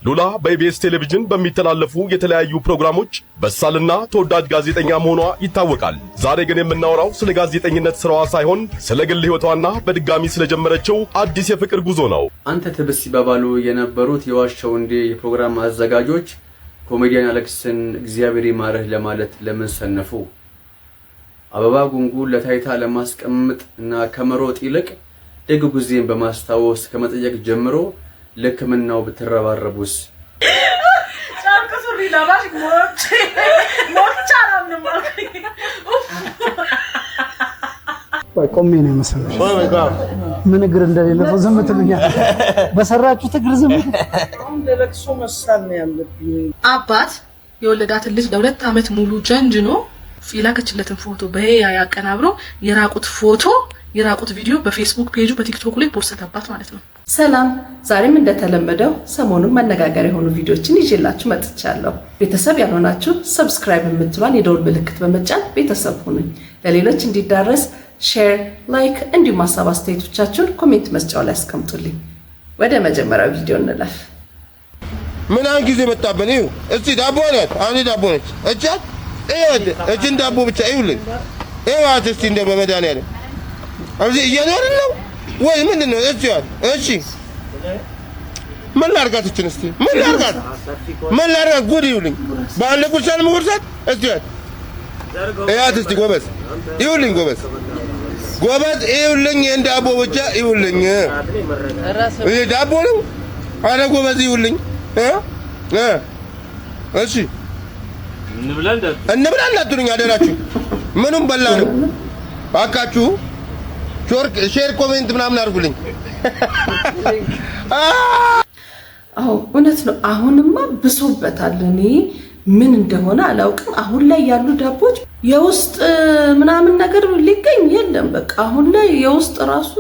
ሉላ በኢቢኤስ ቴሌቪዥን በሚተላለፉ የተለያዩ ፕሮግራሞች በሳልና ተወዳጅ ጋዜጠኛ መሆኗ ይታወቃል። ዛሬ ግን የምናወራው ስለ ጋዜጠኝነት ስራዋ ሳይሆን ስለ ግል ሕይወቷና በድጋሚ ስለጀመረችው አዲስ የፍቅር ጉዞ ነው። አንተ ትብስ ሲባባሉ የነበሩት የዋሸሁ እንዴ የፕሮግራም አዘጋጆች ኮሜዲያን አሌክስን እግዚአብሔር ይማርህ ለማለት ለምን ሰነፉ? አበባ ጉንጉን ለታይታ ለማስቀመጥ እና ከመሮጥ ይልቅ ደግ ጊዜን በማስታወስ ከመጠየቅ ጀምሮ ለሕክምናው ብትረባረቡስ? ጨርቅ ሱሪ ለባሽ ሞቼ ሞቼ አላምንም አልኩኝ። ቆይ፣ ቆሜ ነው የመሰለሽ። ምን እግር እንደሌለ ሰው ዝም ትሉኛል። በሰራችሁት እግር ዝም አሁን ለለቅሶ መሳል ነው ያለብኝ። አባት የወለዳትን ልጅ ለ2 ዓመት ሙሉ ጀንጅኖ የላከችለትን ፎቶ በ AI አቀናብሮ የራቁት ፎቶ፣ የራቁት ቪዲዮ በፌስቡክ ፔጁ፣ በቲክቶክ ላይ ፖስተባት ማለት ነው። ሰላም፣ ዛሬም እንደተለመደው ሰሞኑን መነጋገሪያ የሆኑ ቪዲዮችን ይዤላችሁ መጥቻለሁ። ቤተሰብ ያልሆናችሁ subscribe የምትሏን የደወል ምልክት በመጫን ቤተሰብ ሁኑኝ። ለሌሎች እንዲዳረስ share፣ like እንዲሁም ሀሳብ አስተያየቶቻችሁን comment መስጫው ላይ አስቀምጡልኝ። ወደ መጀመሪያው ቪዲዮ እንለፍ። ምን አሁን ጊዜ መጣብን? ይኸው እስቲ ዳቦ ናት። አሁን ዳቦ ነች። እቻት እችን ዳቦ ብቻ ይኸውልኝ፣ ይኸዋት እስቲ እንደ በመድኃኒዓለም እዚህ እየኖርን ነው ወይ ምንድን ነው? እስቲ ይኸዋት። እሺ ምን ላድርጋት? እችን እስቲ ምን ላድርጋት? ምን ላድርጋት? ጉድ ይኸውልኝ፣ በአንድ ጉርሻ ነው የምጎርሳት። እስቲ ይኸዋት፣ ይኸዋት እስቲ ጎበዝ፣ ይኸውልኝ፣ ጎበዝ ጎበዝ፣ ይኸውልኝ፣ ይሄን ዳቦ ብቻ ይኸውልኝ። ይሄ ዳቦ ነው። አረ ጎበዝ ይኸውልኝ እ እ እሺ እንብላ እንዳትሉኝ አደራችሁ። ምኑም በላ ነው ባካችሁ። Share comment ምናምን አድርጉልኝ። አዎ፣ እውነት ነው። አሁንማ ብሶበታል። እኔ ምን እንደሆነ አላውቅም። አሁን ላይ ያሉ ዳቦች የውስጥ ምናምን ነገር ሊገኝ የለም። በቃ አሁን ላይ የውስጥ ራሱ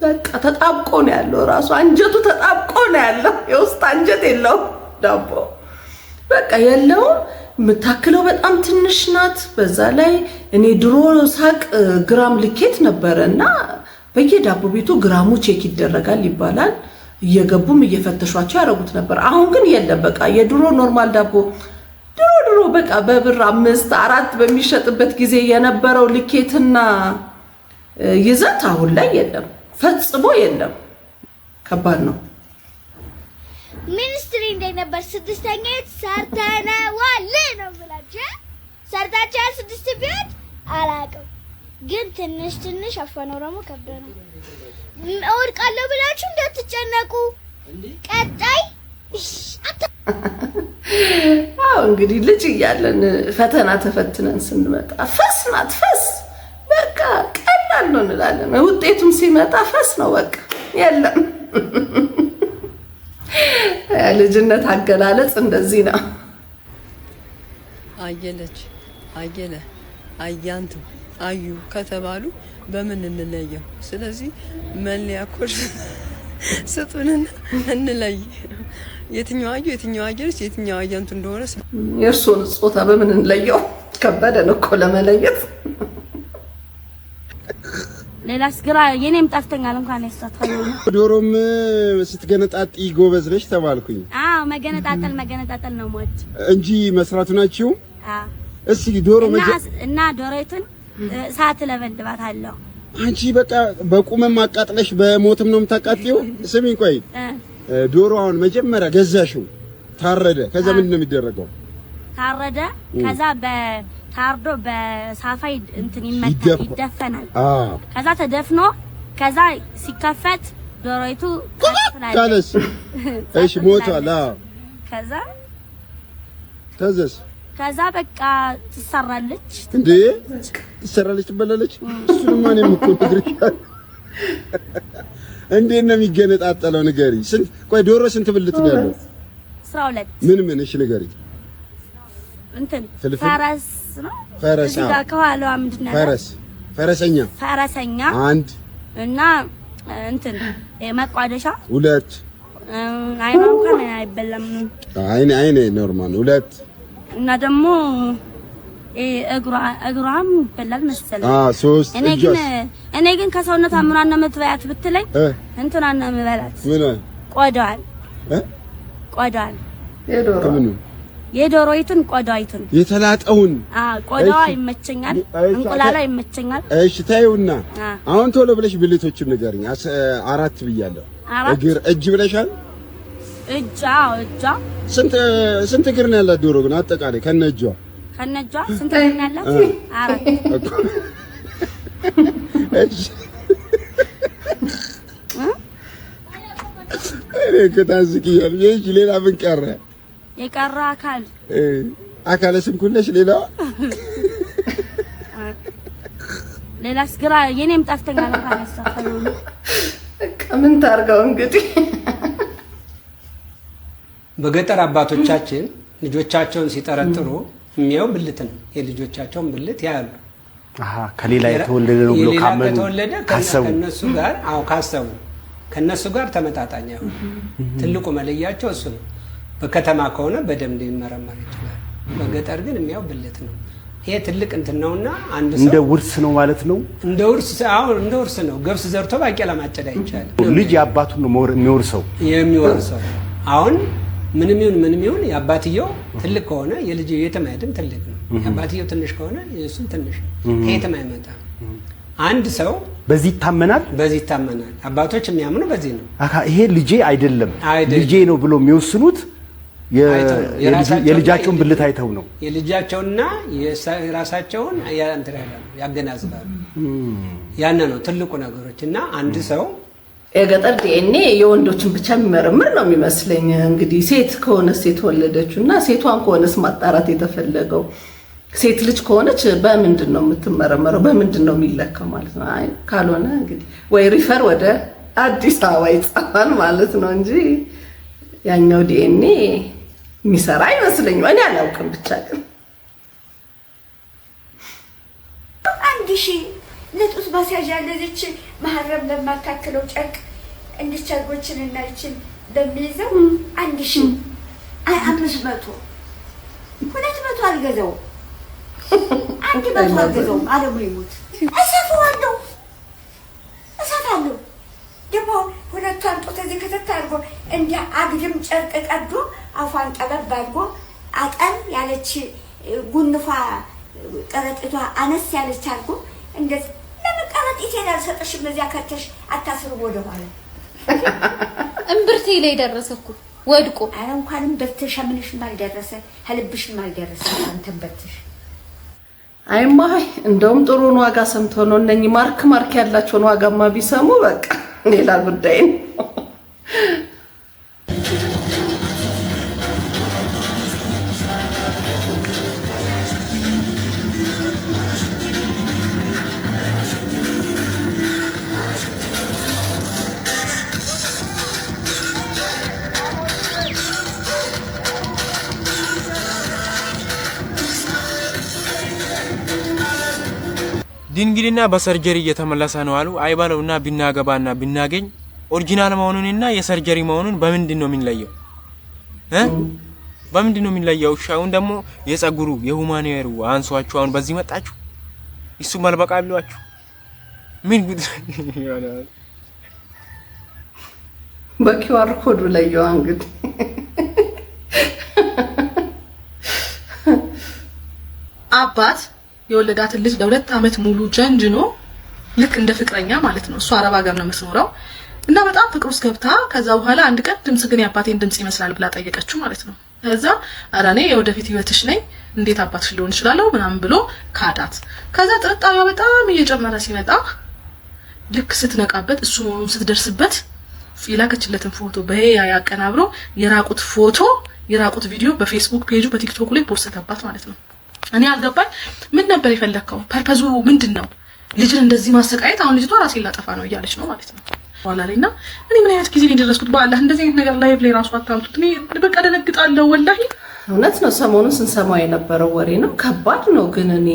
በቃ ተጣብቆ ነው ያለው። ራሱ አንጀቱ ተጣብቆ ነው ያለው። የውስጥ አንጀት የለውም ዳቦ፣ በቃ የለውም። የምታክለው በጣም ትንሽ ናት። በዛ ላይ እኔ ድሮ ሳቅ ግራም ልኬት ነበረ እና በየዳቦ ቤቱ ግራሙ check ይደረጋል ይባላል። እየገቡም እየፈተሿቸው ያደረጉት ነበር። አሁን ግን የለም። በቃ የድሮ normal ዳቦ፣ ድሮ ድሮ በቃ በብር 5፣ 4 በሚሸጥበት ጊዜ የነበረው ልኬትና ይዘት አሁን ላይ የለም፣ ፈጽሞ የለም። ከባድ ነው። Ministry እንዴት ነበር? ስድስተኛ ሰርተነዋል ነው ብላችሁ ሰርታችኋል? ስድስት ቢሆን አላውቅም፣ ግን ትንሽ ትንሽ አፋን ኦሮሞ ከብዶ ነው። እወድቃለሁ ብላችሁ እንዳትጨነቁ። ቀጣይ አዎ፣ እንግዲህ ልጅ እያለን ፈተና ተፈትነን ስንመጣ ፈስ ናት፣ ፈስ በቃ ቀላል ነው እንላለን። ውጤቱም ሲመጣ ፈስ ነው፣ በቃ የለም። ልጅነት አገላለጽ እንደዚህ ነው። አየለች፣ አየለ፣ አያንቱ፣ አዩ ከተባሉ በምን እንለየው? ስለዚህ መለያ ኮድ ስጡንና እንለይ። የትኛው አዩ፣ የትኛው አየለች፣ የትኛው አያንቱ እንደሆነ። የእርስዎን ጾታ በምን እንለየው? ከበደን እኮ ለመለየት። ሌላስ ግራ የኔም ጠፍተኛል እንኳን የሷ። ዶሮም ስትገነጣጢ ጎበዝ ነሽ ተባልኩኝ። አዎ፣ መገነጣጠል መገነጣጠል ነው ሞት እንጂ መስራቱ ናችሁ። አዎ። እስኪ ዶሮ እና ዶሮይቱን እሳት ለበልባታለሁ። አንቺ በቃ በቁምም አቃጥለሽ በሞትም ነው የምታቃጥዪው። ስሚኝ ቆይ፣ ዶሮ አሁን መጀመሪያ ገዛሽው፣ ታረደ። ከዛ ምንድን ነው የሚደረገው? ታረደ። ከዛ በታርዶ በሳፋ እንትን ይመታል፣ ይደፈናል። ከዛ ተደፍኖ ከዛ ሲከፈት ዶሮይቱ ካለስ እሺ ሞቷል። አዎ። ከዛ ከዛስ? ከዛ በቃ ትሰራለች። እንዴ፣ ትሰራለች፣ ትበላለች። እሱንማ እኔም እኮ ነግሬሻለሁ። እንዴት ነው የሚገነጣጠለው? ንገሪ። ስንት፣ ቆይ፣ ዶሮ ስንት ብልት ነው ያለው? 12። ምን ምን? እሺ ንገሪ። እንትን ፍልፍል? ፈረስ ነው። ፈረስ። እዚህ ጋር ከኋላዋ ምንድን ነው ያለው? ፈረስ፣ ፈረሰኛ። ፈረሰኛ። አንድ። እና እንትን መቋደሻ። ሁለት። አይኗ እንኳን አይበላም። አይን አይን normal። ሁለት። እና ደግሞ እግሯ፣ እግሯም ይበላል መሰለኝ። ሶስት። እኔ ግን እጇስ? እኔ ግን ከሰውነቷ ምኗን ነው የምትበያት ብትለኝ እንትኗን ነው የምበላት። ምን? ቆዳዋን። እ? ቆዳዋን። የዶሮ ከምኑ? የዶሮይቱን ቆዳይቱን። የተላጠውን? ቆዳዋ እሺ። ይመቸኛል፣ እሺ፣ እንቁላሏ ይመቸኛል። እሺ ታዩና አ አሁን ቶሎ ብለሽ ብልቶችን ንገሪኝ። አራት ብያለሁ። አራት። እግር፣ እጅ ብለሻል። እጇ፣ አዎ፣ እጇ። ስንት እግር ነው ያላት ዶሮ ግን አጠቃላይ ከነ እጇ? ከነጇ ስንት እግር ነው ያላት? አራት። እሺ፣ እኔ እኮ ታስቂኛለሽ። እሺ ሌላ ምን ቀረ? የቀረ አካል አካለ ስንኩል ነሽ። ሌላ? ሌላስ ግራ የኔም ጠፍተኛል። ካነሳ በቃ ምን ታርገው እንግዲህ። በገጠር አባቶቻችን ልጆቻቸውን ሲጠረጥሩ የሚያው ብልት ነው። የልጆቻቸውን ብልት ያያሉ። አሃ፣ ከሌላ የተወለደ ነው ብሎ የሌላ ካመኑ ከተወለደ ካሰቡ ከነሱ ጋር፣ አዎ፣ ካሰቡ ከነሱ ጋር ተመጣጣኝ አይሆንም። ትልቁ መለያቸው እሱ ነው። በከተማ ከሆነ በደም ሊመረመር ይችላል። በገጠር ግን የሚያው ብልት ነው። ይሄ ትልቅ እንትን ነውና አንድ ሰው እንደ ውርስ ነው ማለት ነው። እንደ ውርስ፣ አዎ፣ እንደ ውርስ ነው። ገብስ ዘርቶ ባቄላ ማጨድ አይቻልም። ልጅ የአባቱን ነው የሚወርሰው። የሚወርሰው አሁን ምንም ይሁን ምንም ይሁን የአባትየው ትልቅ ከሆነ የልጅ የትም አይሄድም፣ ትልቅ ነው። የአባትየው ትንሽ ከሆነ የእሱም ትንሽ ነው። ከየትም አይመጣም። አንድ ሰው በዚህ ይታመናል። በዚህ ይታመናል። አባቶች የሚያምኑ በዚህ ነው። አካ ይሄ ልጄ አይደለም አይደለም። ልጄ ነው ብሎ የሚወስኑት አይተው ነው። የራሳቸውና የልጃቸውን ብልት አይተው ነው። የልጃቸውና የራሳቸውን እንትን ያላሉ፣ ያገናዝባሉ። ያን ነው ትልቁ ነገሮች እና አንድ ሰው የገጠር ዲኤንኤ የወንዶችን ብቻ የሚመረምር ነው የሚመስለኝ። እንግዲህ ሴት ከሆነስ የተወለደችው እና ሴቷን ከሆነስ ማጣራት የተፈለገው ሴት ልጅ ከሆነች በምንድን ነው የምትመረመረው? በምንድን ነው የሚለካው ማለት ነው? አይ ካልሆነ እንግዲህ ወይ refer ወደ አዲስ አበባ ይጻፋል ማለት ነው እንጂ ያኛው ዲኤንኤ የሚሰራ አይመስለኝም። እኔ አላውቅም ብቻ ግን 1000 ለጡት ማስያዣ ለዚች መሀረብ ለማታክለው ጨርቅ እንዲቸርጎችን እና ይችን ለሚይዘው 1000፣ አይ 500፣ 200 አልገዛውም። 100 አልገዛውም። አለሙ ይሙት እሰፋዋለሁ፣ እሰፋለሁ። ደግሞ ሁለቷን ጡት እዚህ ክትት አድርጎ እንደ አግድም ጨርቅ ቀዶ አፏን ጠበብ አድርጎ አጠር ያለች ጉንፏ ከረጢቷ አነስ ያለች አድርጎ እንደዚህ ለምን ከረጢቴን አልሰጥሽም? እዚያ ከተሽ አታስርም ወደኋላ። እምብርቴ ላይ ደረሰ እኮ ወድቆ። ኧረ እንኳንም በርትሽ ምንሽም አልደረሰ፣ ከልብሽም አልደረሰ አንተም በርትሽ። አይማ እንደውም ጥሩን ዋጋ ሰምተው ነው። እነኚህ ማርክ ማርክ ያላቸውን ዋጋማ ቢሰሙ በቃ ሌላ ጉዳይ ነው። ድንግልና በ surgery እየተመለሰ ነው አሉ። አይባለውና ቢናገባና ቢናገኝ original መሆኑንና የ surgery መሆኑን በምንድን ነው የምንለየው? እ በምንድን ነው የምንለየው? እሺ አሁን ደግሞ የጸጉሩ የ human hair ኡ አንሷችሁ አሁን በዚህ መጣችሁ። እሱ አልበቃ ብሏችሁ ምን ጉድ ይሆናል? በ QR code ኡ ለየዋ እንግዲህ። አባት የወለዳትን ልጅ ለ2 ዓመት ሙሉ ጀንጅኖ ልክ እንደ ፍቅረኛ ማለት ነው። እሱ አረብ ሀገር ነው የምትኖረው እና በጣም ፍቅር ውስጥ ገብታ ከዛ በኋላ አንድ ቀን ድምጽ ግን የአባቴን ድምጽ ይመስላል ብላ ጠየቀችው ማለት ነው። ከዛ ኧረ እኔ የወደፊት ህይወትሽ ነኝ፣ እንዴት አባትሽ ሊሆን እችላለሁ ምናምን ብሎ ካዳት። ከዛ ጥርጣሬዋ በጣም እየጨመረ ሲመጣ ልክ ስትነቃበት እሱ መሆኑን ስትደርስበት የላከችለትን ፎቶ በ AI አቀናብሮ የራቁት ፎቶ የራቁት ቪዲዮ በፌስቡክ ፔጁ በቲክቶክ ላይ ፖስተባት ማለት ነው። እኔ አልገባኝ፣ ምን ነበር የፈለግከው? Purpose ኡ ምንድን ነው? ልጅን እንደዚህ ማሰቃየት። አሁን ልጅቷ ራሴን ላጠፋ ነው እያለች ነው ማለት ነው። በኋላ ላይ እና እኔ ምን አይነት ጊዜ ነው የደረስኩት? በአላህ እንደዚህ አይነት ነገር live ላይ ራሱ አታምጡት። እኔ በቃ ደነግጣለሁ ወላሂ። እውነት ነው። ሰሞኑን ስንሰማው የነበረው ወሬ ነው። ከባድ ነው። ግን እኔ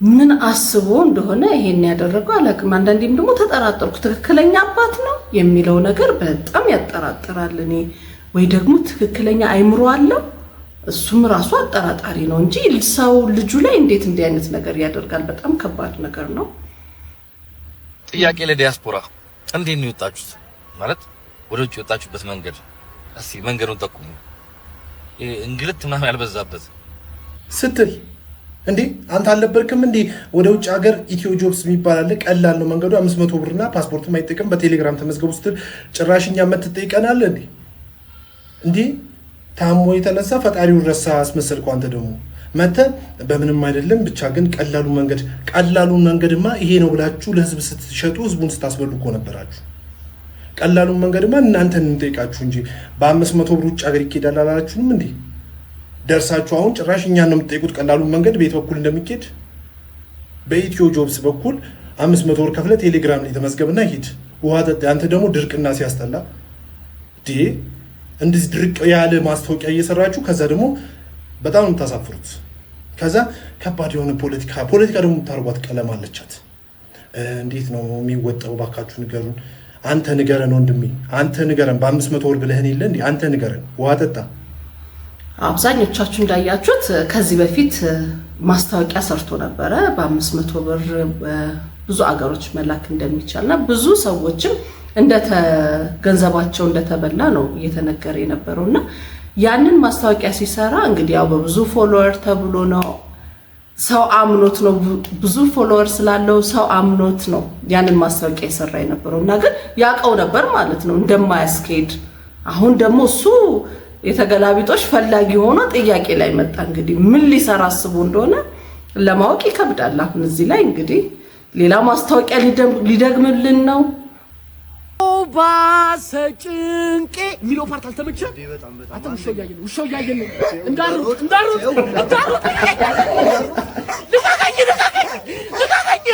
ምን አስቦ እንደሆነ ይሄን ያደረገው አላውቅም። አንዳንዴም ደግሞ ተጠራጠርኩ። ትክክለኛ አባት ነው የሚለው ነገር በጣም ያጠራጥራል። እኔ ወይ ደግሞ ትክክለኛ አይምሮ አለው እሱም ራሱ አጠራጣሪ ነው እንጂ ሰው ልጁ ላይ እንዴት እንዲህ አይነት ነገር ያደርጋል? በጣም ከባድ ነገር ነው። ጥያቄ ለዲያስፖራ፣ እንዴት ነው የወጣችሁት? ማለት ወደ ውጭ የወጣችሁበት መንገድ እስቲ መንገዱን ጠቁሙ። እንግልት ምናምን ያልበዛበት ስትል እንዴ አንተ አልነበርክም እንዴ? ወደ ውጭ ሀገር ኢትዮ ጆብስ የሚባል አለ፣ ቀላል ነው መንገዱ፣ 500 ብርና ፓስፖርት አይጠቅም፣ በቴሌግራም ተመዝገቡ ስትል ጭራሽ እኛ መትጠይቀናል እንዴ? እንዴ ታሞ የተነሳ ፈጣሪውን ረሳ አስመሰልከው። አንተ ደግሞ መተህ በምንም አይደለም ብቻ ግን ቀላሉ መንገድ ቀላሉን መንገድማ ይሄ ነው ብላችሁ ለህዝብ ስትሸጡ ህዝቡን ስታስበሉ እኮ ነበራችሁ። ቀላሉን መንገድማ እናንተን እንጠይቃችሁ እንጂ በ500 ብር ውጭ ሀገር ይኬዳል አላላችሁንም እንዴ? ደርሳችሁ አሁን ጭራሽ እኛን ነው የምትጠይቁት። ቀላሉን መንገድ ቤት በኩል እንደሚኬድ በኢትዮ ጆብስ በኩል 500 ብር ከፍለህ ቴሌግራም ላይ ተመዝገብና ሂድ። ውሃ ጠጣ። አንተ ደግሞ ድርቅና ሲያስጠላ እንደዚህ ድርቅ ያለ ማስታወቂያ እየሰራችሁ ከዛ ደግሞ በጣም ነው የምታሳፍሩት። ከዛ ከባድ የሆነ ፖለቲካ ደግሞ የምታደርጓት ቀለም አለቻት። እንዴት ነው የሚወጣው? ባካችሁ ንገሩን። አንተ ንገረን ወንድሜ፣ አንተ ንገረን። በ500 ብር ብለህን የለ እንዴ? አንተ ንገረን። ውሃ ጠጣ። አብዛኞቻችሁ እንዳያችሁት ከዚህ በፊት ማስታወቂያ ሰርቶ ነበረ በ500 ብር ብዙ አገሮች መላክ እንደሚቻልና ብዙ ሰዎችም ገንዘባቸው እንደተበላ ነው እየተነገረ የነበረውና ያንን ማስታወቂያ ሲሰራ እንግዲህ ያው በብዙ follower ተብሎ ነው ሰው አምኖት ነው፣ ብዙ follower ስላለው ሰው አምኖት ነው ያንን ማስታወቂያ የሰራ የነበረው እና ግን ያውቀው ነበር ማለት ነው እንደማያስኬድ። አሁን ደግሞ እሱ የተገላቢጦሽ ፈላጊ ሆኖ ጥያቄ ላይ መጣ። እንግዲህ ምን ሊሰራ አስቦ እንደሆነ ለማወቅ ይከብዳል። አሁን እዚህ ላይ እንግዲህ ሌላ ማስታወቂያ ሊደግምልን ነው። ባሰጭንቄ የሚለው part አልተመቸህም? አንተ ውሻው እያየን ነው፣ ውሻው እያየን ነው። እንዳሮጥ እንዳሮጥ እንዳሮጥ! ልቀቀኝ! ልቀቀኝ! ልቀቀኝ!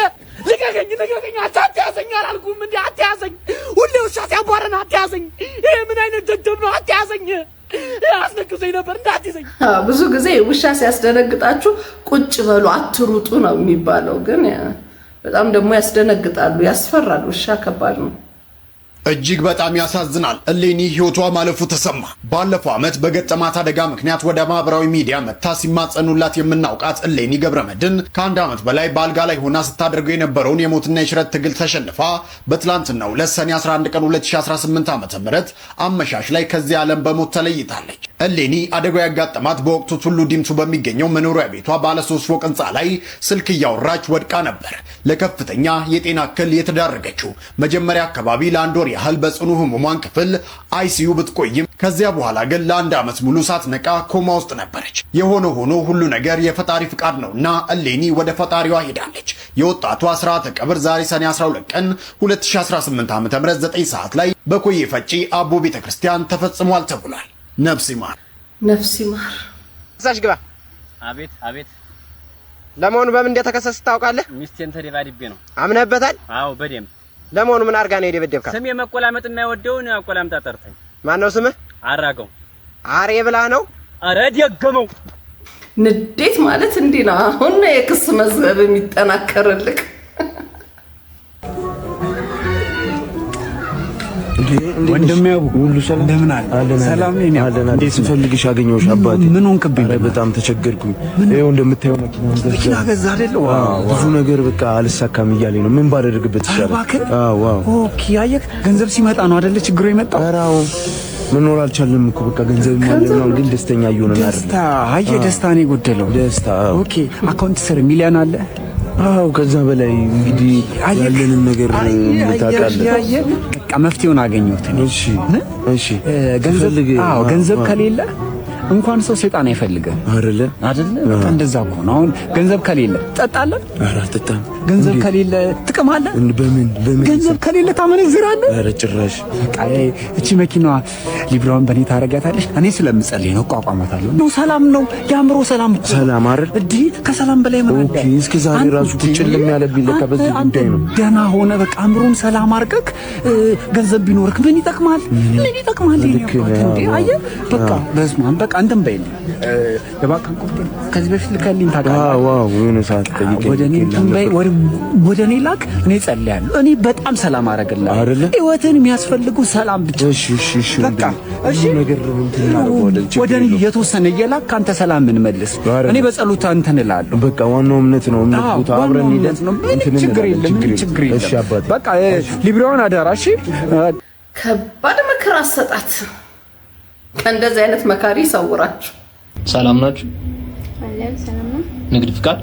ልቀቀኝ! ልቀቀኝ! አንተ አትያዘኝ አላልኩም እንዴ? አትያዘኝ! ሁሌ ውሻ ሲያቧረን አትያዘኝ! ይሄ ምን አይነት ደደብ ነው? አትያዘኝ! አስነክሶኝ ነበር፣ እንዳትይዘኝ። ብዙ ጊዜ ውሻ ሲያስደነግጣችሁ ቁጭ በሉ አትሩጡ ነው የሚባለው፣ ግን በጣም ደግሞ ያስደነግጣሉ፣ ያስፈራል። ውሻ ከባድ ነው። እጅግ በጣም ያሳዝናል። እሌኒ ህይወቷ ማለፉ ተሰማ። ባለፈው ዓመት በገጠማት አደጋ ምክንያት ወደ ማህበራዊ ሚዲያ መጥታ ሲማጸኑላት የምናውቃት እሌኒ ገብረመድህን ከአንድ ዓመት በላይ በአልጋ ላይ ሆና ስታደርገው የነበረውን የሞትና የሽረት ትግል ተሸንፋ በትላንትናው ዕለት ሰኔ 11 ቀን 2018 ዓ.ም አመሻሽ ላይ ከዚህ ዓለም በሞት ተለይታለች። እሌኒ አደጋው ያጋጠማት በወቅቱ ቱሉ ዲምቱ በሚገኘው መኖሪያ ቤቷ ባለ 3 ፎቅ ህንፃ ላይ ስልክ እያወራች ወድቃ ነበር ለከፍተኛ የጤና እክል የተዳረገችው። መጀመሪያ አካባቢ ለአንድ ወር ያህል በጽኑ ህሙማን ክፍል ICU ብትቆይም ከዚያ በኋላ ግን ለአንድ ዓመት ሙሉ ሳትነቃ ኮማ ውስጥ ነበረች። የሆነ ሆኖ ሁሉ ነገር የፈጣሪ ፍቃድ ነውና እሌኒ ወደ ፈጣሪዋ ሄዳለች። የወጣቷ ስርዓተ ቀብር ዛሬ ሰኔ 12 ቀን 2018 ዓ.ም 9 ሰዓት ላይ በኮዬ ፈጪ አቦ ቤተክርስቲያን ተፈጽሟል ተብሏል። ነፍስ ይማር፣ ነፍስ ይማር። እዛሽ ግባ። አቤት አቤት። ለመሆኑ በምን እንደተከሰስክ ታውቃለህ? ሚስቴን ተደባድቤ ነው። አምነህበታል? አዎ በደንብ። ለመሆኑ ምን አድርጋ ነው የደበደብካት? ስሜ መቆላመጥ የማይወደውን አቆላምጣ ጠርተኝ። ማን ነው ስምህ? አራገው። አሬ ብላ ነው? አረ ደገመው። ንዴት ማለት እንዲህ ነው። አሁን ነው የክስ መዝገብ የሚጠናከርልክ። ወንድሜ አቡ ሁሉ ሰላም እንደምን አለ? ሰላም ነኝ። እንዴት ስፈልግሽ አገኘሁሽ አባቴ። ምን ሆንክብኝ? ኧረ በጣም ተቸገርኩኝ። ይኸው እንደምታየው መኪና ገዛ አይደል? ብዙ ነገር በቃ አልሳካም እያለኝ ነው። ምን ባደርግበት ይሻላል? አዎ። Okay፣ አየህ ገንዘብ ሲመጣ ነው አይደለ ችግሩ የመጣው? ኧረ አዎ፣ መኖር አልቻልንም እኮ በቃ ገንዘብ ማለት ነው፣ ግን ደስተኛ እየሆነን አይደለም። ደስታ አየህ፣ ደስታ ነው የጎደለው። ደስታ። Okay፣ account ስር ሚሊዮን አለ። አዎ ከዛ በላይ እንግዲህ ያለንን ነገር ታውቃለህ። በቃ መፍትሄውን አገኘሁት። እሺ እሺ። ገንዘብ አዎ፣ ገንዘብ ከሌለ እንኳን ሰው ሰይጣን አይፈልግም። አይደለ አይደለ? በቃ እንደዛ እኮ ነው። አሁን ገንዘብ ከሌለ ትጠጣለህ? ኧረ አልጠጣም። ገንዘብ ከሌለ ትቅማለህ? በምን በምን? ገንዘብ ከሌለ ታመነዝራለህ? ኧረ ጭራሽ። በቃ እቺ መኪናዋ ሊብራውን በእኔ ታረጋታለሽ። እኔ ስለምጸልይ ነው እቋቋማታለሁ። ነው ሰላም ነው የአእምሮ ሰላም እኮ ሰላም አይደል? እንዲህ ከሰላም በላይ ምን አለ? Okay። እስከ ዛሬ ራሱ ቁጭልም ያለብኝ ለካ በዚህ ጉዳይ ነው። ደህና ሆነ በቃ አእምሮን ሰላም አድርገህ ገንዘብ ቢኖርክ ምን ይጠቅማል? ምን ይጠቅማል? እንዴ አየህ በቃ በስመ አብ በቃ እንትን በይልኝ የባንክ ቁጥር ከዚህ በፊት ልከልኝ ታውቃለህ? አዎ የሆነ ሰዓት ጠይቀኝ ወደ እኔ እንትን በይ፣ ወደ እኔ ላክ፣ እኔ ጸልያለሁ። እኔ በጣም ሰላም አደርግልሃለሁ። ህይወትህን የሚያስፈልገው ሰላም ብቻ። እሺ እሺ እሺ። በቃ እሺ፣ ነገር እንትን እናደርገዋለን። ወደ እኔ የተወሰነ እየላክ ከአንተ ሰላም እንመልስ። እኔ በጸሎት እንትን እላለሁ። በቃ ዋናው እምነት ነው። እምነት ቦታ አብረን ሄደን ምንም ችግር የለም። ምንም ችግር የለም። እሺ አባቴ። በቃ ሊብሬዋን አደራ። እሺ ከባድ ምክር አሰጣት። ከእንደዚህ አይነት መካሪ ይሰውራችሁ። ሰላም ናችሁ? አለን፣ ሰላም ነው። ንግድ ፍቃድ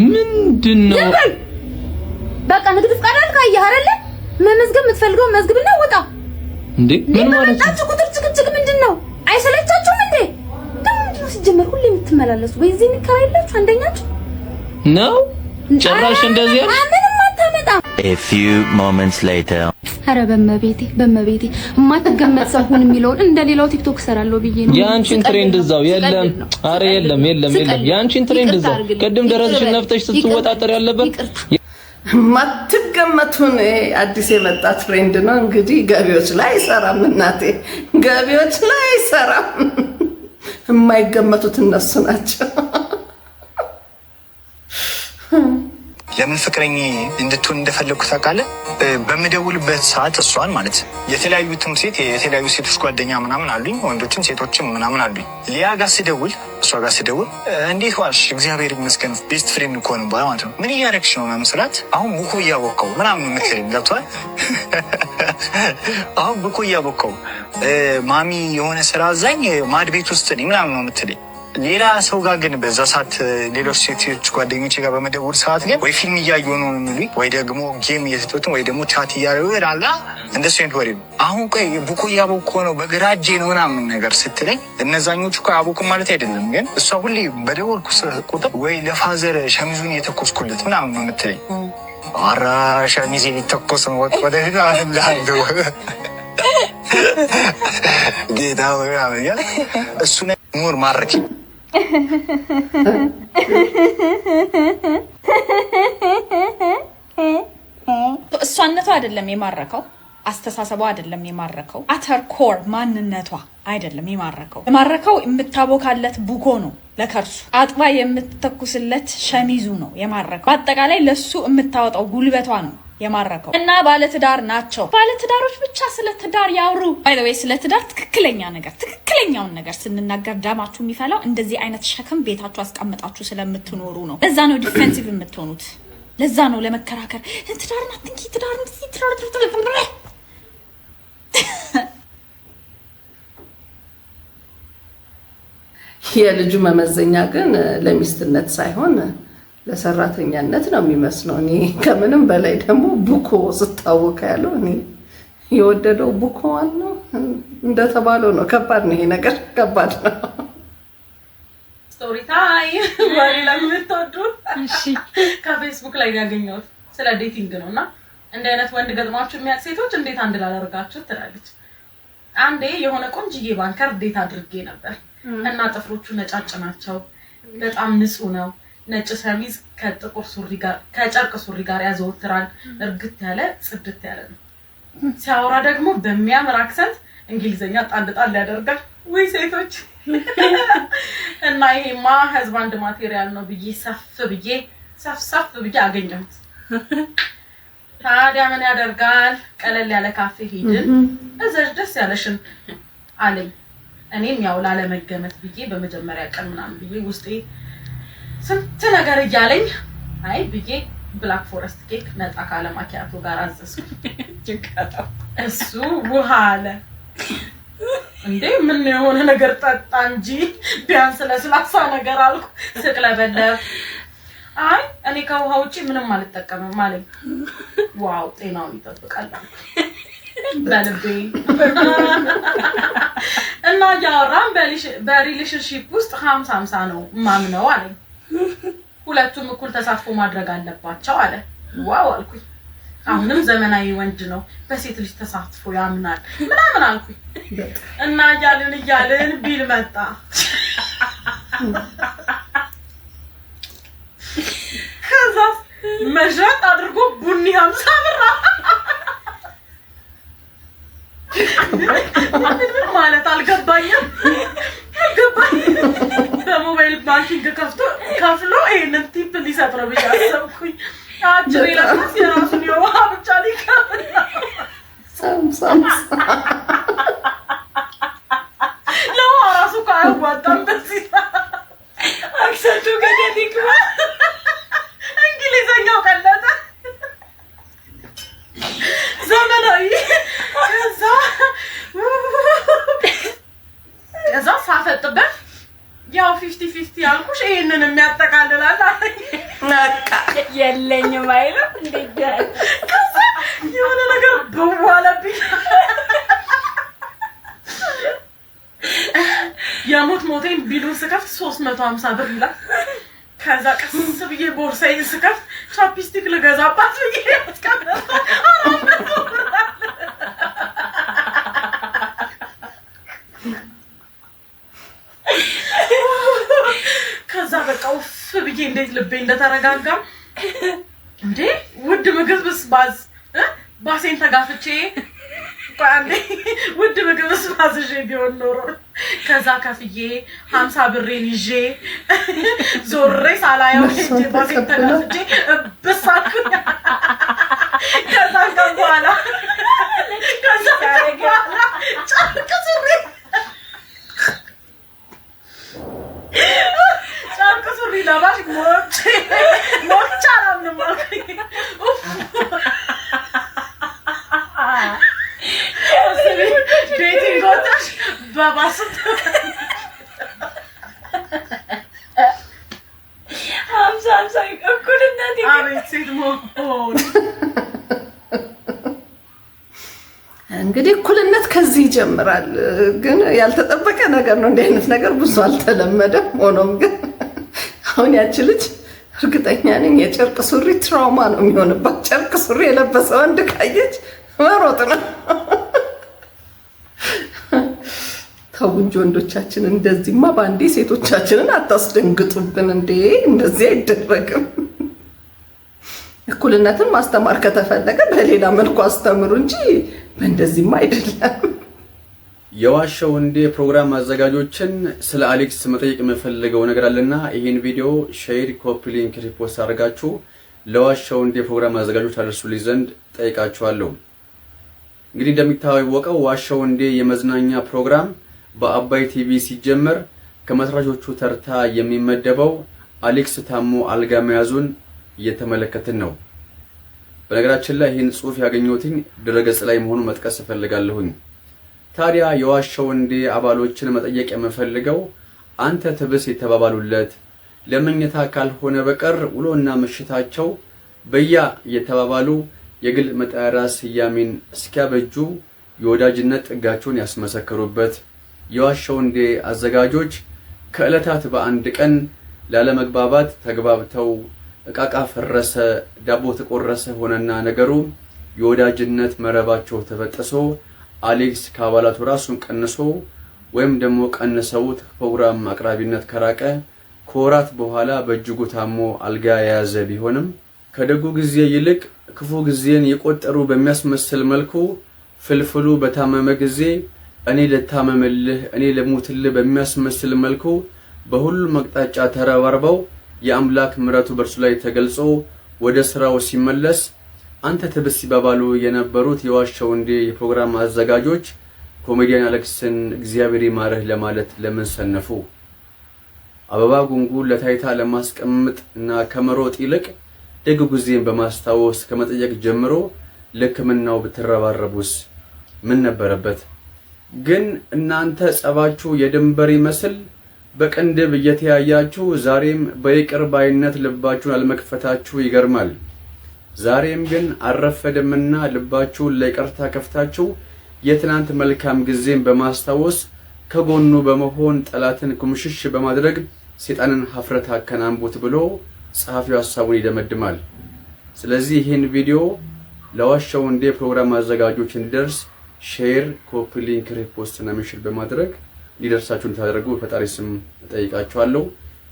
ምንድን ነው? በቃ ንግድ ፍቃድ አልክ፣ አየህ አይደለ? መመዝገብ የምትፈልገው መዝግብና ውጣ። እንዴ ምን ማለት ነው? በመጣችሁ ቁጥር ጭቅጭቅ ምንድን ነው? አይሰለቻችሁም እንዴ? ደግሞ ምንድን ነው ሲጀመር ሁሌ የምትመላለሱ? ወይ እዚህ የሚከራይላችሁ አንደኛችሁ ነው ጭራሽ እንደዚህ ያልሽ? ምንም አታመጣም። A few moments later. ኧረ በመቤቴ በመቤቴ የማትገመት ሰው ሁን የሚለውን እንደሌላው ቲክቶክ እሰራለሁ ብዬ ነው። የአንቺን trend እዛው የለም። አረ የለም የለም የለም። የአንቺን trend እዛው ቅድም ደረስሽን ነፍተሽ ስትወጣጠር ያለበት ማትገመቱን አዲስ የመጣ trend ነው እንግዲህ። ገቢዎች ላይ አይሰራም እናቴ፣ ገቢዎች ላይ አይሰራም። የማይገመቱት እነሱ ናቸው። ለምን ፍቅረኛ እንድትሆን እንደፈለግኩ ታውቃለህ? በምደውልበት ሰዓት እሷን ማለት የተለያዩ ትምህርት ቤት የተለያዩ ሴቶች ጓደኛ ምናምን አሉኝ፣ ወንዶችም ሴቶችም ምናምን አሉኝ። ሊያ ጋር ስደውል፣ እሷ ጋር ስደውል እንዴት ዋልሽ? እግዚአብሔር ይመስገን፣ best friend ከሆነ በኋላ ማለት ነው። ምን እያደረግሽ ነው ምናምን ስላት አሁን ቡኮ እያቦካው ምናምን የምትለኝ ገብቶሃል? አሁን ቡኮ እያቦካው ማሚ የሆነ ስራ አዛኝ ማድ ቤት ውስጥ ነኝ ምናምን ነው የምትለኝ። ሌላ ሰው ጋር ግን በዛ ሰዓት ሌሎች ሴቶች ጓደኞቼ ጋር በመደውል ሰዓት ግን ወይ ፊልም እያዩ ነው የሚሉኝ፣ ወይ ደግሞ game እየተጫወቱ፣ ወይ ደግሞ chat እያደረጉ አላ እንደሱ አይነት ወሬ ነው። አሁን ቆይ ቡኮ እያቦኮ ነው በግራ እጄ ነው ምናምን ነገር ስትለኝ እነዛኞቹ እኮ አያቦኩም ማለት አይደለም፣ ግን እሷ ሁሌ በደወልኩ ቁጥር ወይ ለ father ሸሚዙን የተኮስኩለት ምናምን ነው የምትለኝ። ኧረ ሸሚዜ ሊተኮስ ነው ወደፊት ጌታ ምናምን እያለ እሱ more ማረኪ። እሷነቷ አይደለም የማረከው፣ አስተሳሰቧ አይደለም የማረከው፣ at her core ማንነቷ አይደለም የማረከው። የማረከው የምታቦካለት ቡኮ ነው ለከርሱ፣ አጥባ የምትተኩስለት ሸሚዙ ነው የማረከው። በአጠቃላይ ለሱ የምታወጣው ጉልበቷ ነው የማረከው። እና ባለትዳር ናቸው። ባለትዳሮች ብቻ ስለ ትዳር ያውሩ። By the way፣ ስለ ትዳር ትክክለኛ ነገር ትክክለኛውን ነገር ስንናገር ደማችሁ የሚፈላው እንደዚህ አይነት ሸክም ቤታችሁ አስቀምጣችሁ ስለምትኖሩ ነው። ለዛ ነው defensive የምትሆኑት። ለዛ ነው ለመከራከር ትዳርን አትንኪ፣ ትዳርን ትዳር። የልጁ መመዘኛ ግን ለሚስትነት ሳይሆን ለሰራተኛነት ነው የሚመስለው። እኔ ከምንም በላይ ደግሞ ቡኮ ስታወቀ ያለው እኔ የወደደው ቡኮዋን ነው እንደተባለው ነው። ከባድ ነው ይሄ ነገር፣ ከባድ ነው። Story time፣ ወሬ ለምትወዱ ከፌስቡክ ላይ ያገኘሁት ስለ dating ነው። እና እንደ አይነት ወንድ ገጥሟችሁ የሚያውቅ ሴቶች እንዴት አንድ ላደርጋችሁ ትላለች። አንዴ የሆነ ቆንጅዬ banker date አድርጌ ነበር እና ጥፍሮቹ ነጫጭ ናቸው። በጣም ንጹህ ነው። ነጭ ሸሚዝ ከጥቁር ሱሪ ጋር ከጨርቅ ሱሪ ጋር ያዘወትራል። እርግት ያለ ጽድት ያለ ነው። ሲያወራ ደግሞ በሚያምር accent እንግሊዘኛ ጣል ጣል ያደርጋል። ውይ ሴቶች! እና ይሄማ husband material ነው ብዬ ሰፍ ብዬ ሰፍ ሰፍ ብዬ አገኘሁት። ታዲያ ምን ያደርጋል፣ ቀለል ያለ ካፌ ሄድን። እዘዥ ደስ ያለሽን አለኝ። እኔም ያው ላለመገመት ብዬ በመጀመሪያ ቀን ምናምን ብዬ ውስጤ ስንት ነገር እያለኝ አይ ብዬ black forest cake ነጣ ካለ ማኪያቶ ጋር አዘዝኩ። እሱ ውሃ አለ። እንዴ ምን የሆነ ነገር ጠጣ እንጂ ቢያንስ ለስላሳ ነገር አልኩ። ስቅለበለብ አይ እኔ ከውሃ ውጪ ምንም አልጠቀምም አለኝ። Wow፣ ጤናውን ይጠብቃል በልቤ። እና እያወራን በ relationship ውስጥ 50-50 ነው ማምነው አለኝ። ሁለቱም እኩል ተሳትፎ ማድረግ አለባቸው አለ። Wow አልኩኝ። አሁንም ዘመናዊ ወንድ ነው፣ በሴት ልጅ ተሳትፎ ያምናል ምናምን አልኩኝ። እና እያልን እያልን bill መጣ። ከዛ መዥረጥ አድርጎ ቡኒ 50 ብር። ምን ማለት አልገባኝም አልገባኝም። በ mobile banking ከፍቶ ከፍሎ ይሄንን tip ሊሰጥ ነው ብዬ አሰብኩኝ። አጅሬ ለካስ የራሱን የውሃ ብቻ ሊከፍል ነው። ለውሃ ራሱ እኮ አያዋጣም። በዚህ accent ኡ ገደል ይግባ። እንግሊዘኛው ቀለጠ። ዘመናዊ። ከዛ ሳፈጥበት ያው 50-50 ያልኩሽ ይሄንን የሚያጠቃልላል አለኝ። በቃ የለኝም አይልም እንዴ? ከዛ የሆነ ነገር በዋለብኝ። የሞት ሞቴን bill ኡን ስከፍት 350 ብር ይላል። ከዛ ቀስ ብዬ ቦርሳዬን ስከፍት chapstick ልገዛባት ብዬ ያስቀመጥኩት 400 ብር አለ። ከዛ በቃ ውፍ ብዬ እንዴት ልቤ እንደተረጋጋ፣ እንዴ ውድ ምግብስ ባዝ ባሴን ተጋፍቼ፣ ቆይ አንዴ፣ ውድ ምግብስ ባዝዤ ቢሆን ኖሮ። ከዛ ከፍዬ 50 ብሬን ይዤ ዞሬ ሳላየው ሄጄ ባሴን ተጋፍቼ እብስ አልኩኝ። ከዛ ቀን በኋላ ጨርቅ ሱሪ ለባሽ ሞቼ ሞቼ አላምንም አልኩኝ። ኡፍ dating ወጣሽ በባስ። 50-50 እኩልነት። አቤት ሴት መሆን። እንግዲህ እኩልነት ከዚህ ይጀምራል። ግን ያልተጠበቀ ነገር ነው። እንዲህ አይነት ነገር ብዙ አልተለመደም። ሆኖም ግን አሁን ያቺ ልጅ እርግጠኛ ነኝ የጨርቅ ሱሪ trauma ነው የሚሆንባት። ጨርቅ ሱሪ የለበሰ ወንድ ካየች መሮጥ ነው። ተው እንጂ ወንዶቻችን፣ እንደዚህማ በአንዴ ሴቶቻችንን አታስደንግጡብን እንዴ! እንደዚህ አይደረግም። እኩልነትን ማስተማር ከተፈለገ በሌላ መልኩ አስተምሩ እንጂ በእንደዚህማ አይደለም። የዋሸው እንዴ ፕሮግራም አዘጋጆችን ስለ አሌክስ መጠየቅ የምፈልገው ነገር አለና ይህን ቪዲዮ share፣ copy link፣ repost አድርጋችሁ ለዋሸው እንዴ ፕሮግራም አዘጋጆች አደርሱልኝ ዘንድ ጠይቃችኋለሁ። እንግዲህ እንደሚታወቀው ዋሸው እንዴ የመዝናኛ ፕሮግራም በአባይ ቲቪ ሲጀመር ከመስራቾቹ ተርታ የሚመደበው አሌክስ ታሞ አልጋ መያዙን እየተመለከትን ነው። በነገራችን ላይ ይህን ጽሁፍ ያገኘሁትኝ ድረገጽ ላይ መሆኑን መጥቀስ እፈልጋለሁኝ። ታዲያ የዋሸው እንዴ አባሎችን መጠየቅ የምፈልገው አንተ ትብስ የተባባሉለት፣ ለመኝታ ካልሆነ በቀር ውሎና ምሽታቸው በያ እየተባባሉ የግል መጠሪያ ስያሜን እስኪያበጁ የወዳጅነት ጥጋቸውን ያስመሰከሩበት የዋሸው እንዴ አዘጋጆች ከዕለታት በአንድ ቀን ላለመግባባት ተግባብተው እቃቃ ፈረሰ፣ ዳቦ ተቆረሰ ሆነና ነገሩ የወዳጅነት መረባቸው ተበጥሶ አሌክስ ከአባላቱ ራሱን ቀንሶ ወይም ደግሞ ቀንሰውት ፕሮግራም አቅራቢነት ከራቀ ከወራት በኋላ በእጅጉ ታሞ አልጋ የያዘ ቢሆንም ከደጉ ጊዜ ይልቅ ክፉ ጊዜን የቆጠሩ በሚያስመስል መልኩ ፍልፍሉ በታመመ ጊዜ እኔ ልታመምልህ፣ እኔ ልሙትልህ በሚያስመስል መልኩ በሁሉም አቅጣጫ ተረባርበው የአምላክ ምሕረቱ በእርሱ ላይ ተገልጾ ወደ ስራው ሲመለስ አንተ ትብስ ሲባባሉ የነበሩት የዋሸው እንዴ የፕሮግራም አዘጋጆች ኮሜዲያን አሌክስን እግዚአብሔር ይማርህ ለማለት ለምን ሰነፉ? አበባ ጉንጉን ለታይታ ለማስቀመጥ እና ከመሮጥ ይልቅ ደግ ጊዜን በማስታወስ ከመጠየቅ ጀምሮ ለሕክምናው ብትረባረቡስ ምን ነበረበት? ግን እናንተ ጸባችሁ የድንበር ይመስል በቅንድብ እየተያያችሁ ዛሬም በይቅር ባይነት ልባችሁን አለመክፈታችሁ ይገርማል። ዛሬም ግን አልረፈደምና ልባችሁን ለይቅርታ ከፍታችሁ የትናንት መልካም ጊዜን በማስታወስ ከጎኑ በመሆን ጠላትን ኩምሽሽ በማድረግ ሴጣንን ሀፍረት አከናንቡት ብሎ ጸሐፊው ሀሳቡን ይደመድማል። ስለዚህ ይህን ቪዲዮ ለዋሸው እንዴ ፕሮግራም አዘጋጆች እንዲደርስ share፣ copy link፣ repost እና mention በማድረግ እንዲደርሳችሁ እንድታደርጉ በፈጣሪ ስም እጠይቃችኋለሁ።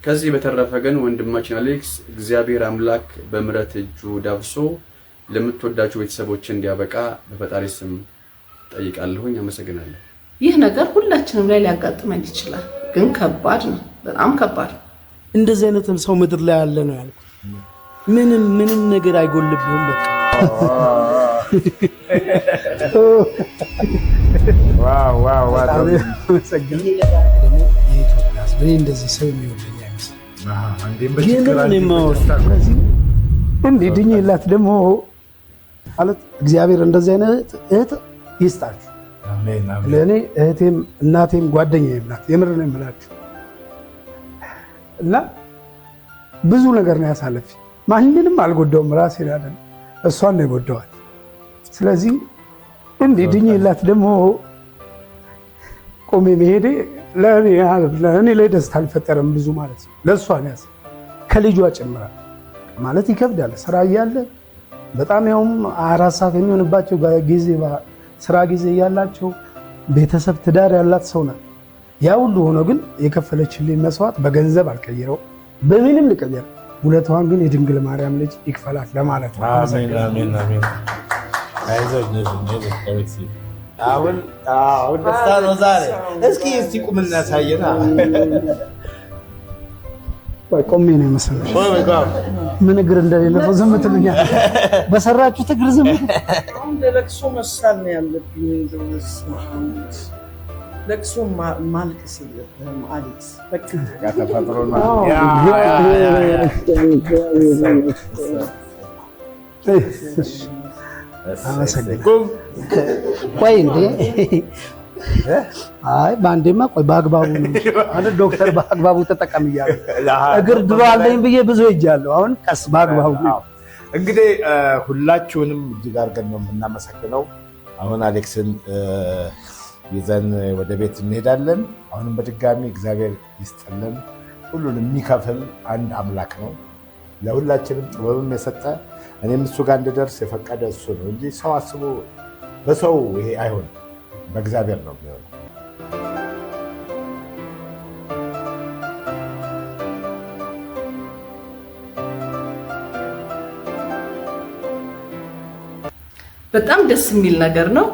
ከዚህ በተረፈ ግን ወንድማችን አሌክስ እግዚአብሔር አምላክ በምሕረት እጁ ዳብሶ ለምትወዳቸው ቤተሰቦች እንዲያበቃ በፈጣሪ ስም ጠይቃለሁኝ። አመሰግናለሁ። ይህ ነገር ሁላችንም ላይ ሊያጋጥመን ይችላል፣ ግን ከባድ ነው፣ በጣም ከባድ ነው። እንደዚህ አይነት ሰው ምድር ላይ ያለ ነው ያልኩት። ምንም ምንም ነገር አይጎልብህም። በቃ ደግሞ የኢትዮጵያ ሕዝብ እኔ እንደዚህ ሰው የሚወደኝ አይመስልም። የምር ነው የማወራው። እንዲህ ድኜላት ደግሞ ማለት እግዚአብሔር እንደዚህ አይነት እህት ይስጣችሁ። ለእኔ እህቴም እናቴም ጓደኛዬም ናት። የምር ነው የምላችሁ እና ብዙ ነገር ነው ያሳለፍኩት። ማንንም አልጎዳውም፣ ራሴን አይደለም እሷን ነው የጎዳዋት። ስለዚህ እንዲህ ድኜላት ደግሞ ቆሜ መሄዴ ለእኔ ላይ ደስታ አልፈጠረም ብዙ ማለት ነው። ለእሷ ነው ከልጇ ጭምራል ማለት ይከብዳል። ስራ እያለ በጣም ያውም 4 ሰዓት የሚሆንባቸው ጊዜ ስራ ጊዜ እያላቸው ቤተሰብ ትዳር ያላት ሰው ናት። ያ ሁሉ ሆኖ ግን የከፈለችልኝ መስዋዕት በገንዘብ አልቀይረው፣ በምንም ልቀይር። ውለታዋን ግን የድንግል ማርያም ልጅ ይክፈላት ለማለት ነው። አሜን፣ አሜን፣ አሜን። አይዞህ፣ አይዞህ። አሁን አሁን ደስታ ነው ዛሬ። እስኪ እስቲ ቁምና ያሳየና። ቆሜ ነው የመሰለሽ። ምን እግር እንደሌለ ሰው ዝም ትሉኛል። በሰራችሁት እግር ዝም አሁን ለለቅሶ መሳል ነው ያለብኝ። እንደው በስመ አብ፣ ለቅሶ ማልቀስ የለብህም አሌክስ። በቃ ተፈጥሮ ነው። አመሰግናለሁ። ቆይ እንዴ፣ አይ በአንዴማ ቆይ በአግባቡ ነው አለ ዶክተር። በአግባቡ ተጠቀም እያለ እግር ድሮ አለኝ ብዬ ብዙ ሄጃለሁ። አሁን ቀስ በአግባቡ። እንግዲህ ሁላችሁንም እጅግ አድርገን ነው የምናመሰግነው። አሁን አሌክስን ይዘን ወደ ቤት እንሄዳለን። አሁንም በድጋሚ እግዚአብሔር ይስጥልን። ሁሉን የሚከፍል አንድ አምላክ ነው። ለሁላችንም ጥበብም የሰጠ፣ እኔም እሱ ጋር እንድደርስ የፈቀደ እሱ ነው እንጂ ሰው አስቦ በሰው ይሄ አይሆንም፣ በእግዚአብሔር ነው የሚሆነው። በጣም ደስ የሚል ነገር ነው።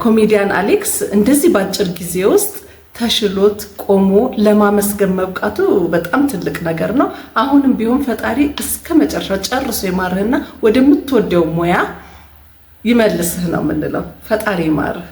ኮሜዲያን አሌክስ እንደዚህ በአጭር ጊዜ ውስጥ ተሽሎት ቆሞ ለማመስገን መብቃቱ በጣም ትልቅ ነገር ነው። አሁንም ቢሆን ፈጣሪ እስከ መጨረሻ ጨርሶ ይማርህና ወደምትወደው ሙያ ይመልስህ ነው የምንለው። ፈጣሪ ይማርህ።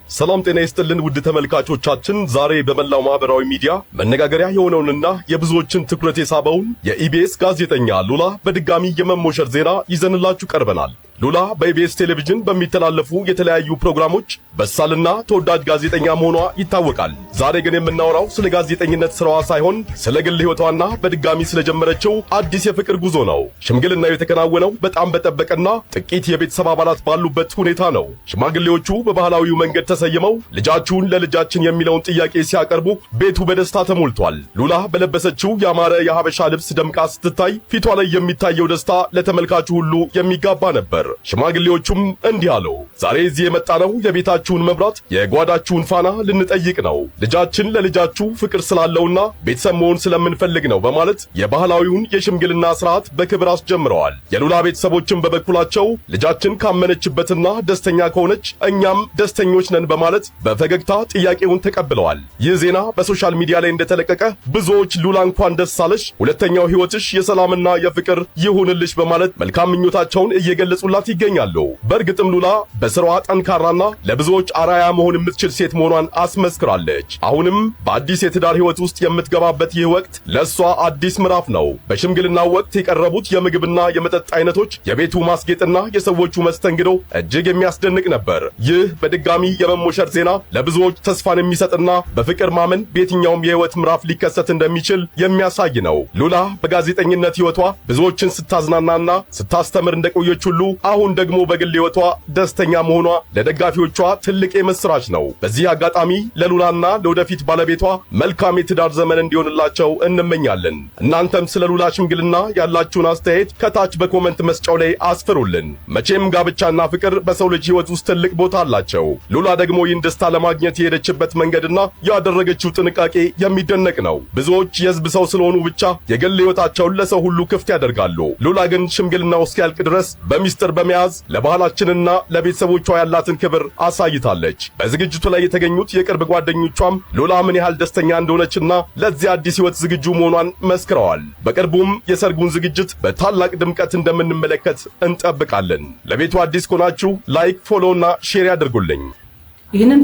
ሰላም ጤና ይስጥልን ውድ ተመልካቾቻችን፣ ዛሬ በመላው ማህበራዊ ሚዲያ መነጋገሪያ የሆነውንና የብዙዎችን ትኩረት የሳበውን የኢቢኤስ ጋዜጠኛ ሉላ በድጋሚ የመሞሸር ዜና ይዘንላችሁ ቀርበናል። ሉላ በኢቢኤስ ቴሌቪዥን በሚተላለፉ የተለያዩ ፕሮግራሞች በሳልና ተወዳጅ ጋዜጠኛ መሆኗ ይታወቃል። ዛሬ ግን የምናወራው ስለ ጋዜጠኝነት ስራዋ ሳይሆን ስለ ግል ሕይወቷና በድጋሚ ስለጀመረችው አዲስ የፍቅር ጉዞ ነው። ሽምግልናው የተከናወነው በጣም በጠበቀና ጥቂት የቤተሰብ አባላት ባሉበት ሁኔታ ነው። ሽማግሌዎቹ በባህላዊው መንገድ ተሰይመው ልጃችሁን ለልጃችን የሚለውን ጥያቄ ሲያቀርቡ ቤቱ በደስታ ተሞልቷል። ሉላ በለበሰችው ያማረ የሀበሻ ልብስ ደምቃ ስትታይ ፊቷ ላይ የሚታየው ደስታ ለተመልካቹ ሁሉ የሚጋባ ነበር። ሽማግሌዎቹም እንዲህ አሉ። ዛሬ እዚህ የመጣነው የቤታችሁን መብራት የጓዳችሁን ፋና ልንጠይቅ ነው። ልጃችን ለልጃችሁ ፍቅር ስላለውና ቤተሰብ መሆን ስለምንፈልግ ነው በማለት የባህላዊውን የሽምግልና ስርዓት በክብር አስጀምረዋል። የሉላ ቤተሰቦችም በበኩላቸው ልጃችን ካመነችበትና ደስተኛ ከሆነች እኛም ደስተኞች ነን በማለት በፈገግታ ጥያቄውን ተቀብለዋል። ይህ ዜና በ social media ላይ እንደተለቀቀ ብዙዎች ሉላ እንኳን ደስ አለሽ፣ ሁለተኛው ሕይወትሽ የሰላምና የፍቅር ይሁንልሽ በማለት መልካም ምኞታቸውን እየገለጹላት ይገኛሉ። በእርግጥም ሉላ በስራዋ ጠንካራና ለብዙዎች አርአያ መሆን የምትችል ሴት መሆኗን አስመስክራለች። አሁንም በአዲስ የትዳር ሕይወት ውስጥ የምትገባበት ይህ ወቅት ለእሷ አዲስ ምዕራፍ ነው። በሽምግልናው ወቅት የቀረቡት የምግብና የመጠጥ አይነቶች፣ የቤቱ ማስጌጥና የሰዎቹ መስተንግዶ እጅግ የሚያስደንቅ ነበር። ይህ በድጋሚ የመሞሸር ዜና ለብዙዎች ተስፋን የሚሰጥና በፍቅር ማመን በየትኛውም የህይወት ምዕራፍ ሊከሰት እንደሚችል የሚያሳይ ነው። ሉላ በጋዜጠኝነት ሕይወቷ ብዙዎችን ስታዝናናና ስታስተምር እንደቆየች ሁሉ አሁን ደግሞ በግል ሕይወቷ ደስተኛ መሆኗ ለደጋፊዎቿ ትልቅ የምስራች ነው። በዚህ አጋጣሚ ለሉላና ለወደፊት ባለቤቷ መልካም የትዳር ዘመን እንዲሆንላቸው እንመኛለን። እናንተም ስለ ሉላ ሽምግልና ያላችሁን አስተያየት ከታች በ comment መስጫው ላይ አስፍሩልን። መቼም ጋብቻና ፍቅር በሰው ልጅ ሕይወት ውስጥ ትልቅ ቦታ አላቸው። ሉላ ደግሞ ይህን ደስታ ለማግኘት የሄደችበት መንገድና ያደረገችው ጥንቃቄ የሚደነቅ ነው። ብዙዎች የሕዝብ ሰው ስለሆኑ ብቻ የግል ሕይወታቸውን ለሰው ሁሉ ክፍት ያደርጋሉ። ሉላ ግን ሽምግልናው እስኪያልቅ ድረስ በሚስጥር በመያዝ ለባህላችንና ለቤተሰቦቿ ያላትን ክብር አሳይታለች። በዝግጅቱ ላይ የተገኙት የቅርብ ጓደኞቿም ሉላ ምን ያህል ደስተኛ እንደሆነችና ለዚህ አዲስ ሕይወት ዝግጁ መሆኗን መስክረዋል። በቅርቡም የሰርጉን ዝግጅት በታላቅ ድምቀት እንደምንመለከት እንጠብቃለን። ለቤቱ አዲስ ከሆናችሁ like፣ follow እና share ያድርጉልኝ። ይህንን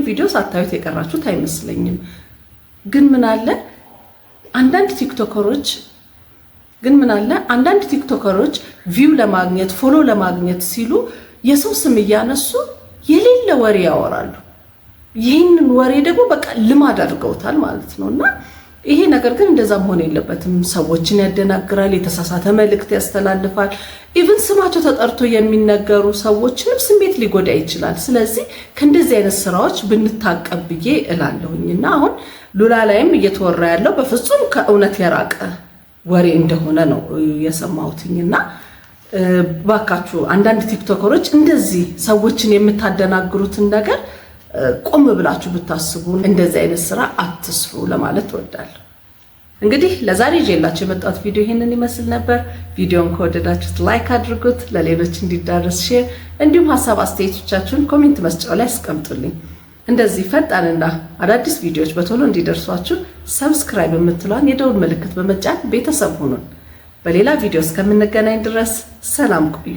ቪዲዮ ሳታዩት የቀራችሁት አይመስለኝም። ግን ምን አለ አንዳንድ ቲክቶከሮች view ለማግኘት፣ follow ለማግኘት ሲሉ የሰው ስም እያነሱ የሌለ ወሬ ያወራሉ። ይህንን ወሬ ደግሞ በቃ ልማድ አድርገውታል ማለት ነው። እና ይሄ ነገር ግን እንደዛ መሆን የለበትም። ሰዎችን ያደናግራል፣ የተሳሳተ መልእክት ያስተላልፋል። Even ስማቸው ተጠርቶ የሚነገሩ ሰዎችንም ስሜት ሊጎዳ ይችላል። ስለዚህ ከእንደዚህ አይነት ስራዎች ብንታቀብ ብዬ እላለሁኝ። እና አሁን ሉላ ላይም እየተወራ ያለው በፍጹም ከእውነት የራቀ ወሬ እንደሆነ ነው የሰማሁትኝ። እና ባካችሁ አንዳንድ ቲክቶከሮች እንደዚህ ሰዎችን የምታደናግሩትን ነገር ቆም ብላችሁ ብታስቡ፣ እንደዚህ አይነት ስራ አትስሩ ለማለት እወዳለሁ። እንግዲህ ለዛሬ ይዤላችሁ የመጣሁት ቪዲዮ ይህንን ይመስል ነበር። ቪዲዮን ከወደዳችሁት like አድርጉት፣ ለሌሎች እንዲዳረስ share፣ እንዲሁም ሀሳብ አስተያየቶቻችሁን comment መስጫው ላይ አስቀምጡልኝ። እንደዚህ ፈጣንና አዳዲስ ቪዲዮዎች በቶሎ እንዲደርሷችሁ subscribe የምትለዋን የደውል ምልክት በመጫን ቤተሰብ ሁኑን። በሌላ ቪዲዮ እስከምንገናኝ ድረስ ሰላም ቆዩ።